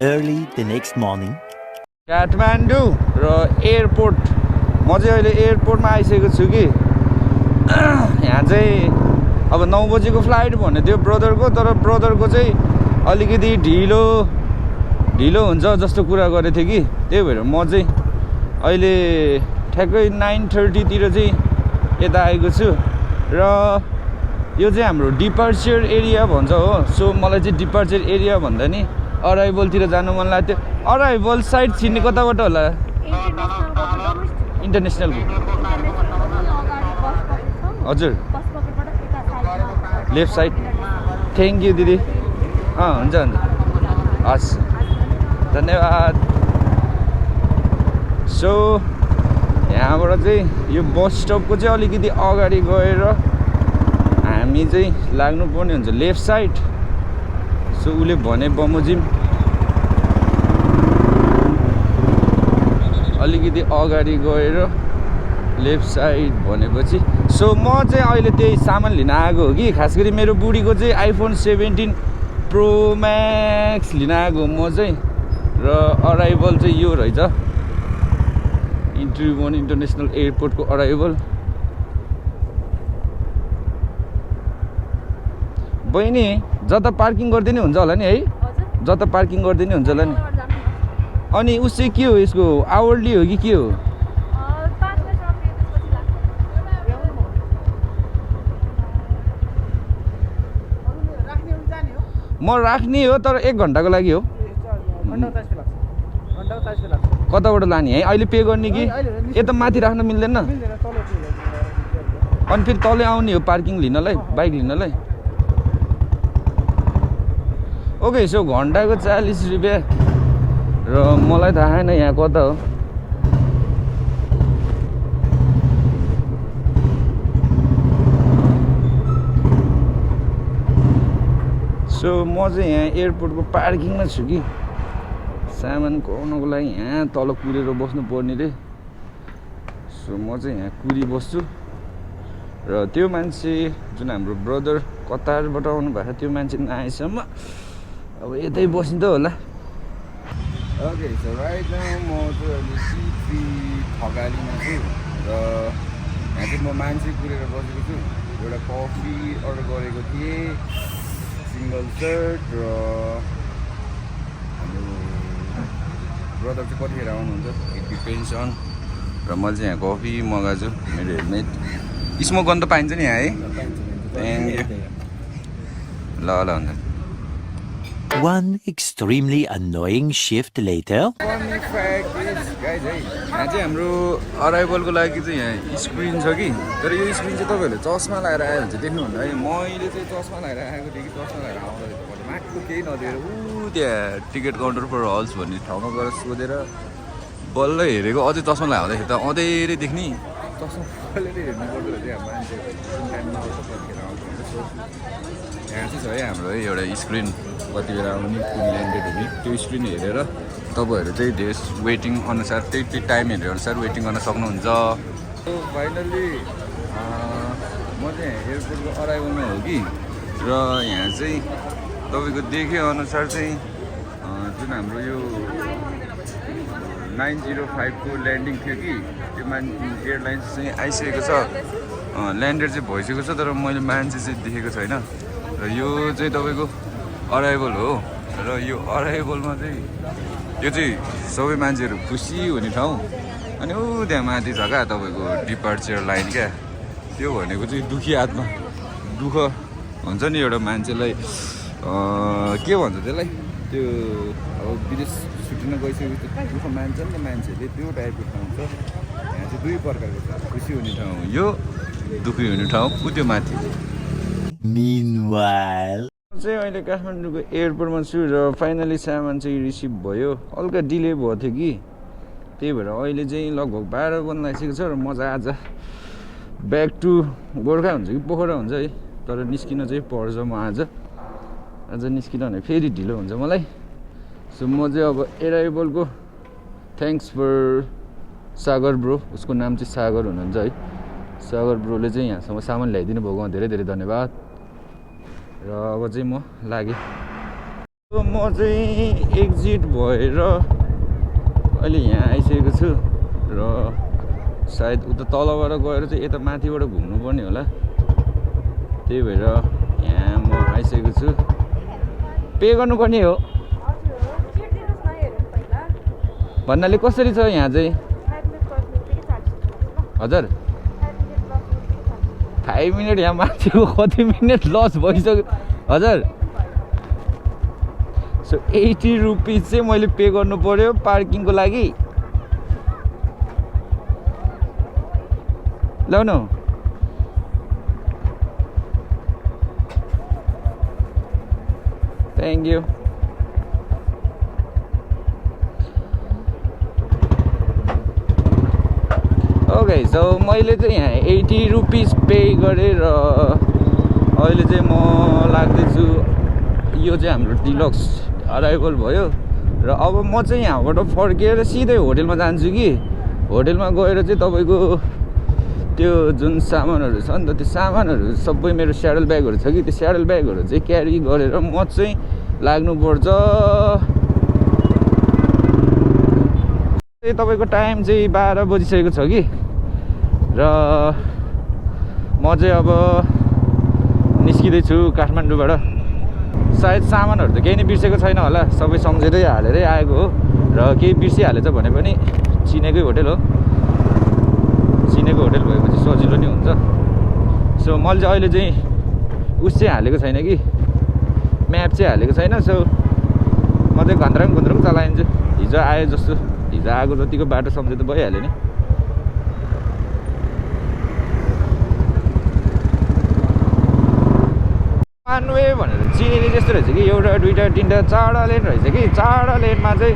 Early the next morning. Kathmandu र airport म चाहिँ अहिले एयरपोर्टमा आइसकेको छु कि यहाँ चाहिँ अब 9 बजेको फ्लाइट भन्ने थियो ब्रदरको तर ब्रदरको चाहिँ अलिकति ढिलो हुन्छ जस्तो कुरा गरेको थियो कि त्यही भएर म चाहिँ अहिले ठ्याक्कै 9:30 तिर चाहिँ यता आएको छु र यो चाहिँ हाम्रो डिपार्चर एरिया भन्छ हो सो मलाई चाहिँ डिपार्चर एरिया भन्दा नि अराइभलतिर जानु मन लाग्थ्यो अराइभल साइड छिर्ने कताबाट होला इन्टरनेसनलको हजुर लेफ्ट साइड थ्याङ्क यू दिदी हुन्छ हस् धन्यवाद सो यहाँबाट चाहिँ यो बस स्टपको चाहिँ अलिकति अगाडि गएर हामी चाहिँ लाग्नुपर्ने हुन्छ लेफ्ट साइड सो उसले भने बमोजिम अलिकति अगाडि गएर लेफ्ट साइड भनेपछि सो म चाहिँ अहिले त्यही सामान लिन आएको हो कि खास गरी मेरो बुढीको चाहिँ आइफोन 17 प्रो म्याक्स लिन आएको म चाहिँ र अराइभल चाहिँ यो रहेछ इन्ट्री1 इन्टरनेसनल एयरपोर्टको अराइभल बहिनी जता पार्किङ गरिदिने हुन्छ होला नि है जता पार्किङ गरिदिने हुन्छ होला नि अनि उस चाहिँ के हो यसको आवरली हो कि के हो म राख्ने हो तर 1 घन्टाको लागि हो कताबाट लाने है अहिले पे गर्ने कि यता माथि राख्न मिल्दैन अनि फेरि तलै आउने हो पार्किङ लिनलाई बाइक लिनलाई ओके सो घन्टाको 40 रुपियाँ र मलाई थाहा छैन यहाँ कता हो सो म चाहिँ यहाँ एयरपोर्टको पार्किङमा छु कि सामान कुर्नको लागि यहाँ तल कुरेर बस्नु पर्ने रे सो म चाहिँ यहाँ कुरी बस्छु र त्यो मान्छे जुन हाम्रो ब्रदर कतारबाट आउनु भएको त्यो मान्छे नआएसम्म अब यतै बसिन्छ होला ओके सो राइट नाउ म चाहिँ अहिले C3 थकालीमा छु र यहाँ चाहिँ म मान्छे कुरेर बसेको छु एउटा कफी अर्डर गरेको थिएँ सिङ्गल सर्ट र हाम्रो ब्रदर चाहिँ कतिखेर आउनुहुन्छ इट डिपेन्ड्स अन र मैले चाहिँ यहाँ कफी मगाएको छु मेरो हेलमेट स्मोक गर्नु त पाइन्छ नि यहाँ है थ्याङ्क यू ल हुन्छ One extremely annoying shift later. यहाँ चाहिँ हाम्रो अराइभलको लागि चाहिँ यहाँ स्क्रिन छ कि तर यो स्क्रिन चाहिँ तपाईँहरूले चस्मा लगाएर आयो भने चाहिँ देख्नुहुन्न है मैले चाहिँ चस्मा लगाएर आएको थिएँ कि चस्मा लगाएर आउँदा रहेछ माटो केही नदिएर त्यहाँ टिकट काउन्टर फर हल्स भन्ने ठाउँमा गएर सोधेर बल्ल हेरेको अझै चस्मा लगाउँदाखेरि त अँधेरै देख्ने चस्मा कसले हेर्नु पर्दो रहेछ यहाँ मान्छे यहाँ चाहिँ छ है हाम्रो है एउटा स्क्रिन कति बेला आउने कुन ल्यान्डेड हुने त्यो स्क्रिन हेरेर तपाईँहरू चाहिँ डेस वेटिङ अनुसार त्यही टाइम हेरेर अनुसार वेटिङ गर्न सक्नुहुन्छ फाइनल्ली म चाहिँ एयरपोर्टको अराइभलमा हो कि र यहाँ चाहिँ तपाईँको देखे अनुसार चाहिँ जुन हाम्रो यो 905 को ल्यान्डिङ थियो कि त्यो एयरलाइन्स चाहिँ आइसकेको छ ल्यान्डेड चाहिँ भइसकेको छ तर मैले मान्छे चाहिँ देखेको छैन र यो चाहिँ तपाईँको अराइभल हो र यो अराइभलमा चाहिँ यो चाहिँ सबै मान्छेहरू खुसी हुने ठाउँ अनि ऊ त्यहाँ माथि छ क्या तपाईँको डिपार्चर लाइन क्या त्यो भनेको चाहिँ दुखी आत्मा दुःख हुन्छ नि एउटा मान्छेलाई के भन्छ त्यसलाई त्यो अब विदेश छुट्टिन गइसकेपछि दुःख मान्छ नि त मान्छेले त्यो टाइपको ठाउँ छ यहाँ चाहिँ दुई प्रकारको छ खुसी हुने ठाउँ यो दुखी हुने ठाउँ ऊ त्यो माथि Meanwhile. चाहिँ अहिले काठमाडौँको एयरपोर्टमा छु र फाइनली सामान चाहिँ रिसिभ भयो हल्का डिले भएको थियो कि त्यही भएर अहिले चाहिँ लगभग 12 बज्न लागिसकेको छ र म चाहिँ आज ब्याक टु गोर्खा हुन्छ कि पोखरा हुन्छ है तर निस्किन चाहिँ पर्छ म आज निस्किन भने फेरि ढिलो हुन्छ मलाई सो म चाहिँ अब एराइभलको थ्याङ्क्स फर सागर ब्रो उसको नाम चाहिँ सागर हुनुहुन्छ है सागर ब्रोले चाहिँ यहाँसम्म सामान ल्याइदिनु भएको धेरै धेरै धन्यवाद र अब चाहिँ म लागेँ म चाहिँ एक्जिट भएर अहिले यहाँ आइसकेको छु र सायद उता तलबाट गएर चाहिँ यता माथिबाट घुम्नुपर्ने होला त्यही भएर यहाँ म आइसकेको छु पे गर्नुपर्ने हो भन्नाले कसरी छ यहाँ चाहिँ हजुर 5 मिनट यहाँ माथिको कति मिनट लस भइसक्यो हजुर सो 80 रुपिस चाहिँ मैले पे गर्नु पर्यो पार्किङको लागि ल न थ्याङ्क यू ओके सो मैले चाहिँ यहाँ 80 रुपिस पे गरेर अहिले चाहिँ म लाग्दैछु यो चाहिँ हाम्रो डिलक्स अराइभल भयो र अब म चाहिँ यहाँबाट फर्केर सिधै होटेलमा जान्छु कि होटेलमा गएर चाहिँ तपाईँको त्यो जुन सामानहरू छ नि त त्यो सामानहरू सबै मेरो स्याडल ब्यागहरू छ कि त्यो स्याडल ब्यागहरू चाहिँ क्यारी गरेर म चाहिँ लाग्नुपर्छ तपाईँको टाइम चाहिँ 12 बजिसकेको छ कि र म चाहिँ अब निस्किँदैछु काठमाडौँबाट सायद सामानहरू त केही नै बिर्सेको छैन होला सबै सम्झेरै हालेरै आएको हो र केही बिर्सिहालेछ भने पनि चिनेकै होटेल हो चिनेको होटेल भएपछि सजिलो नै हुन्छ सो मैले चाहिँ अहिले चाहिँ उस चाहिँ हालेको छैन कि म्याप चाहिँ हालेको छैन सो म चाहिँ घन्द्राङ चलाइन्छु हिजो आयो जस्तो हिजो आएको जतिको बाटो सम्झे त भइहाल्यो नि वान वे भनेर चिनिने जस्तो रहेछ कि एउटा दुईवटा तिनवटा 4वटा लेन रहेछ कि 4वटा लेनमा चाहिँ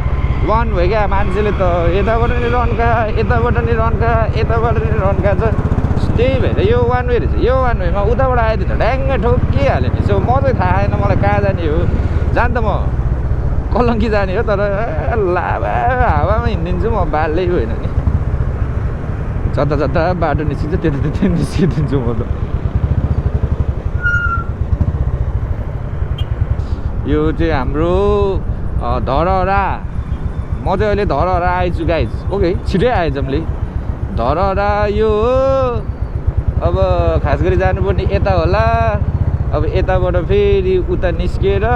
वान वे क्या मान्छेले त यताबाट नि रन्का यताबाट नि रन्का यताबाट नि रन्का छ त्यही भएर यो वान वे रहेछ यो वान वेमा उताबाट आयो त ड्याङ्ग ठोकिहाल्यो नि सो म चाहिँ थाहा छैन मलाई कहाँ जाने हो जान त म कलङ्की जाने हो तर लाभा हावामा हिँडिदिन्छु म बाल्दै होइन नि जता जता बाटो निस्किन्छ त्यता निस्किदिन्छु म त यो चाहिँ हाम्रो धरहरा म चाहिँ अहिले धरहरा आइछु गाइज ओके छिटै आएछ मैले धरहरा यो अब खास गरी जानुपर्ने यता होला अब यताबाट फेरि उता निस्किएर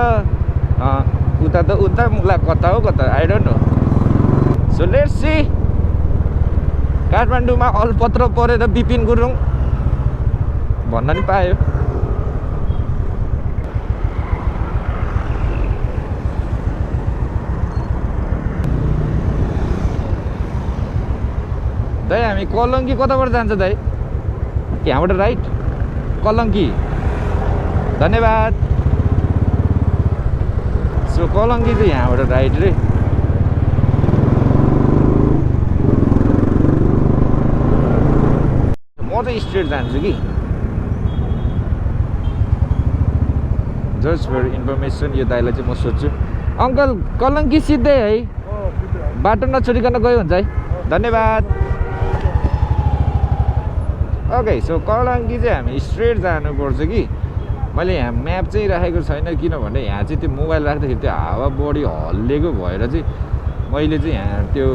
उता त उता मुला कता हो कता I don't know so let's see काठमाडौँमा अलपत्र परेर विपिन गुरुङ भन्न नि पायो दाइ हामी कलङ्की कताबाट जान्छ दाइ यहाँबाट राइट कलङ्की धन्यवाद सो कलङ्की चाहिँ यहाँबाट राइट रे म चाहिँ स्ट्रेट जान्छु कि जस्ट फर इन्फर्मेसन यो दाइलाई चाहिँ म सोध्छु अङ्कल कलङ्की सिधै है बाटो नछोडिकन गयो हुन्छ है धन्यवाद ओके सो कलङ्की चाहिँ हामी स्ट्रेट जानुपर्छ कि मैले यहाँ म्याप चाहिँ राखेको छैन किनभने यहाँ चाहिँ त्यो मोबाइल राख्दाखेरि त्यो हावा बढी हल्लिएको भएर चाहिँ मैले चाहिँ यहाँ त्यो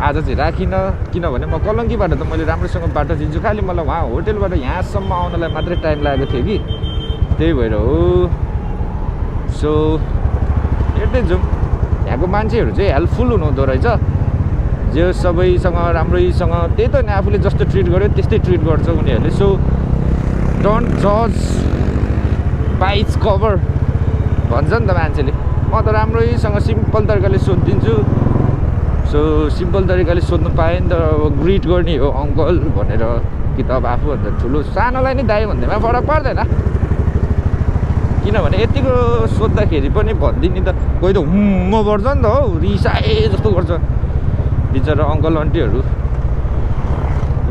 आज चाहिँ राखिनँ किनभने म कलङ्कीबाट त मैले राम्रोसँग बाटो चिन्छु खालि मलाई वहाँ होटेलबाट यहाँसम्म आउनलाई मात्रै टाइम लागेको थियो कि त्यही भएर हो सो हेर्दै जाउँ यहाँको मान्छेहरू चाहिँ हेल्पफुल हुनुहुँदो रहेछ जो सबैसँग राम्रैसँग त्यही त नि आफूले जस्तो ट्रिट गर्यो त्यस्तै ट्रिट गर्छ उनीहरूले सो डोन्ट जज बाइ इट्स कभर भन्छ नि त मान्छेले म त राम्रैसँग सिम्पल तरिकाले सोधिदिन्छु सो सिम्पल तरिकाले सोध्नु पाएँ नि त अब ग्रिट गर्ने हो अङ्कल भनेर कि त अब आफूभन्दा ठुलो सानोलाई नै दाइ भन्दैमा फरक पर्दैन किनभने यतिको सोद्धाखेरि पनि भनिदिने त कोही त हुम्म पर्छ नि त हौ रिसाए जस्तो गर्छ बिचरा अङ्कल आन्टीहरूले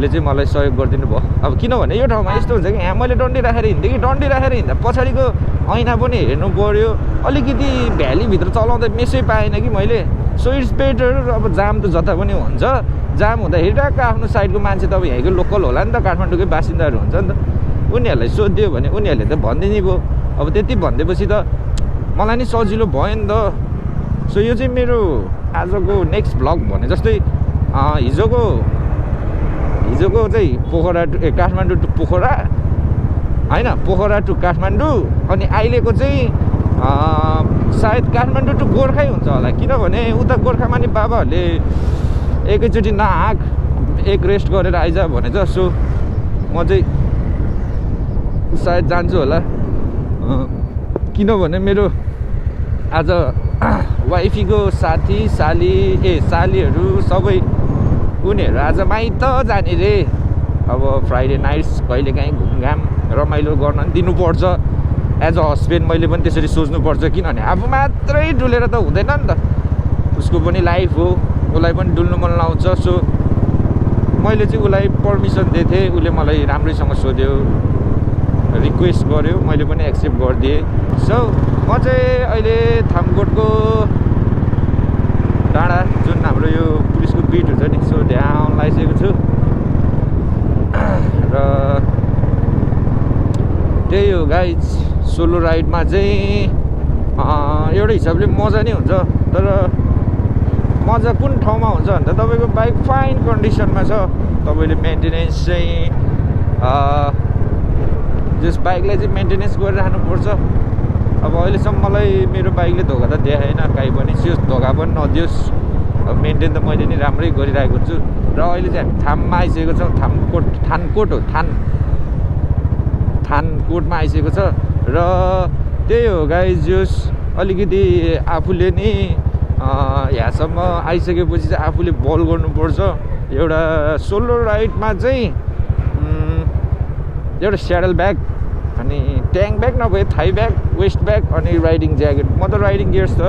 चाहिँ मलाई सहयोग गरिदिनु भयो अब किनभने यो ठाउँमा यस्तो हुन्छ कि यहाँ मैले डन्डी राखेर हिँड्थेँ कि डन्डी राखेर हिँड्दा पछाडिको ऐना पनि हेर्नु पऱ्यो अलिकति भ्यालीभित्र चलाउँदा मेसै पाएन कि मैले सो इट्स बेटर अब जाम त जता पनि हुन्छ जाम हुँदाखेरि टक्क आफ्नो साइडको मान्छे त अब यहीँको लोकल होला नि त काठमाडौँकै बासिन्दाहरू हुन्छ नि त उनीहरूलाई सोधिदियो भने उनीहरूले त भनिदिने भयो अब त्यति भनिदिएपछि त मलाई नि सजिलो भयो नि त। सो यो चाहिँ मेरो आजको नेक्स्ट भ्लग भने जस्तै हिजोको चाहिँ काठमाडौँ टु पोखरा होइन, पोखरा टु काठमाडौँ, अनि अहिलेको चाहिँ सायद काठमाडौँ टु गोर्खै हुन्छ होला, किनभने उता गोर्खामा नि बाबाहरूले एकैचोटि नआग एक रेस्ट गरेर आइज भनेछ। सो म चाहिँ सायद जान्छु होला, किनभने मेरो आज वाइफीको सालीहरू सबै उनीहरू आज माइत जाने रे। अब फ्राइडे नाइट्स कहिलेकाहीँ घुमघाम रमाइलो गर्न नि दिनुपर्छ। एज अ हस्बेन्ड मैले पनि त्यसरी सोच्नुपर्छ, किनभने आफू मात्रै डुलेर त हुँदैन नि त, उसको पनि लाइफ हो, उसलाई पनि डुल्नु मन लाउँछ। सो मैले चाहिँ उसलाई पर्मिसन दिएको थिएँ, उसले मलाई राम्रैसँग सोध्यो, रिक्वेस्ट गर्यो, मैले पनि एक्सेप्ट गरिदिएँ। सो म चाहिँ अहिले थामकोटको डाँडा जुन हाम्रो यो पुलिसको बिट हुन्छ नि, सो ध्यान लगाइसकेको छु। र त्यही हो गाइज, सोलो राइडमा चाहिँ एउटै हिसाबले मजा नै हुन्छ, तर मजा कुन ठाउँमा हुन्छ भन्दा तपाईँको बाइक फाइन कन्डिसनमा छ, तपाईँले मेन्टेनेन्स चाहिँ जस बाइकलाई चाहिँ मेन्टेनेन्स गरिराख्नुपर्छ। अब अहिलेसम्म मलाई मेरो बाइकले धोका त देखाएन, काहीँ पनि सियोस् धोका पनि नदियोस्, अब मेन्टेन त मैले नि राम्रै गरिरहेको हुन्छु। र अहिले चाहिँ हामी थाममा आइसकेको छौँ, थानकोटमा आइसकेको छ। र त्यही हो गाइज, जोस् अलिकति आफूले नि यहाँसम्म आइसकेपछि चाहिँ आफूले बल गर्नुपर्छ। एउटा सोलो राइडमा चाहिँ एउटा स्याडल ब्याग, अनि ट्याङ्क ब्याग नभए थाई ब्याग, वेस्ट ब्याग, अनि राइडिङ ज्याकेट। म त राइडिङ गियर्स त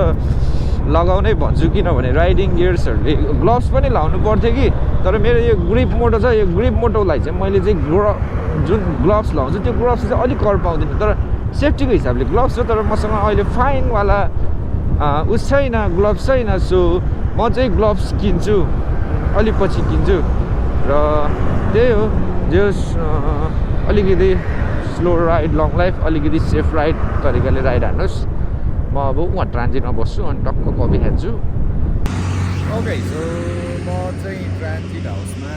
लगाउनै भन्छु, किनभने राइडिङ गियर्सहरूले ग्लोभ्स पनि लाउनु पर्थ्यो कि, तर मेरो यो ग्रिप मोटो छ, यो ग्रिप मोटोलाई चाहिँ मैले चाहिँ जुन ग्लोभ्स लाउँछु त्यो ग्लोभ्स चाहिँ अलिक कर पाउँदिनँ, तर सेफ्टीको हिसाबले ग्लोभ्स छ। तर मसँग अहिले फाइनवाला छैन, ग्लोभ्स छैन। सो म चाहिँ ग्लोभ्स किन्छु, अलिक पछि किन्छु। र त्यही हो, जस अलिकति स्लो राइड लङ लाइफ, अलिकति सेफ राइड तरिकाले राइड हान्नुहोस्। म अब उहाँ ट्रान्जिटमा बस्छु अनि टक्क कफी खान्छु। ओके, सो म चाहिँ ट्रान्जिट हाउसमा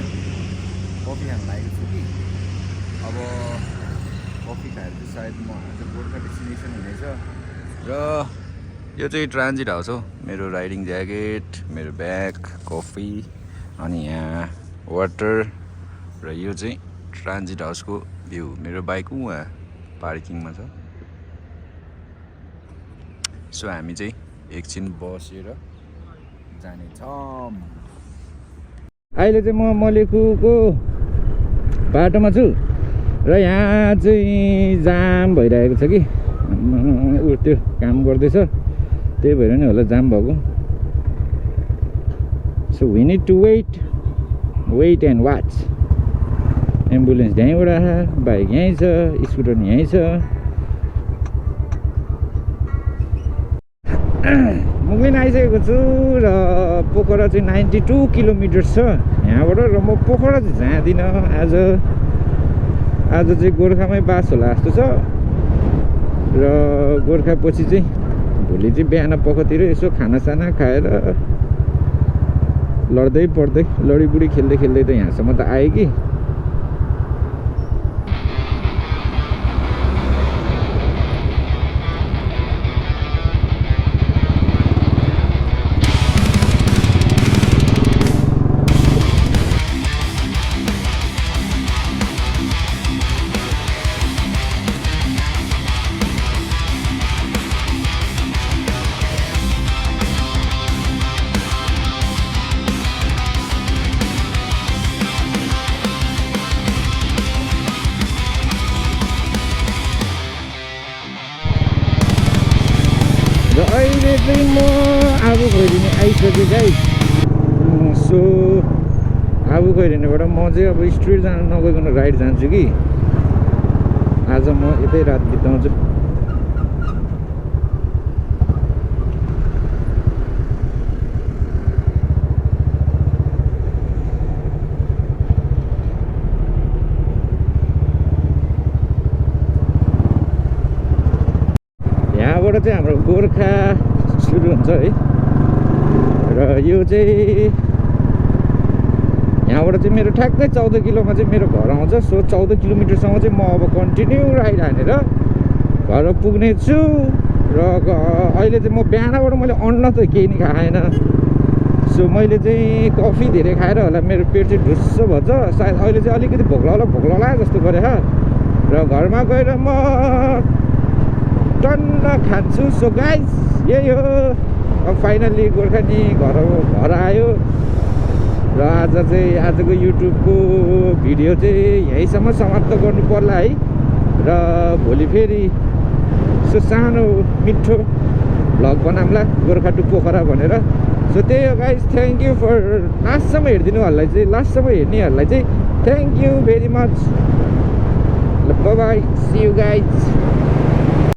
कफी खान लागेको छु कि अब कफी खाएर चाहिँ सायद म आज गोर्खा डेस्टिनेसन हुनेछ। र यो चाहिँ ट्रान्जिट हाउस हो, मेरो राइडिङ ज्याकेट, मेरो ब्याग, कफी, अनि यहाँ वाटर। र यो चाहिँ ट्रान्जिट हाउसको भ्यू, मेरो बाइक उहाँ पार्किङमा छ। सो हामी चाहिँ एकछिन बसेर जानेछौँ। अहिले चाहिँ म मलेकुको बाटोमा छु र यहाँ चाहिँ जाम भइरहेको छ कि, ऊ त्यो काम गर्दैछ, त्यही भएर नि होला जाम भएको। So we need to wait and watch. Ambulance यहीँबाट, बाइक यहीँ छ, स्कुटर यहीँ छ। मुगलिन आइसकेको छु र पोखरा चाहिँ 92 किलोमिटर छ यहाँबाट। र म पोखरा चाहिँ जाँदिनँ आज चाहिँ गोर्खामै बास होला जस्तो छ। र गोर्खा पछि चाहिँ भोलि चाहिँ बिहान पखतिर यसो खानासाना खाएर लड्दै पढ्दै लडीबुडी खेल्दै खेल्दै त यहाँसम्म त आएँ कि। र अहिले चाहिँ म आगो खैरिने आइसकेँ गाइस। सो आगो खैरिनेबाट म चाहिँ अब स्ट्रेट जानु नगइकन राइड जान्छु कि, आज म यतै रात बिताउँछु। यहाँबाट चाहिँ हाम्रो गोर्खा सुरु हुन्छ है र यो चाहिँ यहाँबाट चाहिँ मेरो ठ्याक्कै 14 किलोमा चाहिँ मेरो घर आउँछ सो 14 किलोमिटरसम्म चाहिँ म अब कन्टिन्यू राइड हानेर घर पुग्ने छु र अहिले चाहिँ म बिहानबाट मैले अन्न त केही नि खाएन सो मैले चाहिँ कफी धेरै खाएर होला मेरो पेट चाहिँ ढुस्स भन्छ सायद अहिले चाहिँ अलिकति भोक लाग्ला जस्तो गरे र घरमा गएर म टन्न खान्छु सो गाइस यही हो अब फाइनल्ली गोर्खानी घर आयो र आज चाहिँ आजको युट्युबको भिडियो चाहिँ यहीँसम्म समाप्त गर्नु पर्ला है र भोलि फेरि सो सानो मिठो भ्लग बनाउँला गोर्खा टु पोखरा भनेर सो त्यही हो गाइज थ्याङ्क यू फर लास्टसम्म हेर्नेहरूलाई चाहिँ thank you very much bye see you guys